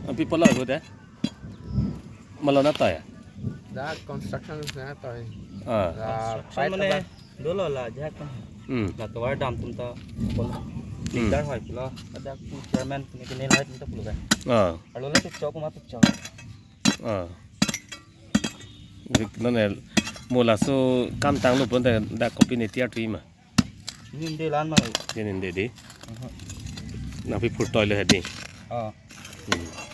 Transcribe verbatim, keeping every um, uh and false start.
Api polo ago de. Malona toy. Dak construction na toy. Ah. Construction mane dolo la jahak kan. Hmm. La tovar dam atum ta polo. Hmm. Leader hoi polo. Ada ku chairman kene kene lai atum ta polo kan. Ah. Arlo la tu chok ma tu chok. Ah. Dik nane mo laso kam tanglo pon ta dak kopi ne tiar tui ma. Nin de lan ma. Nin de di. Aha. Nangpi phur toy lo hedi. Ah. Hmm.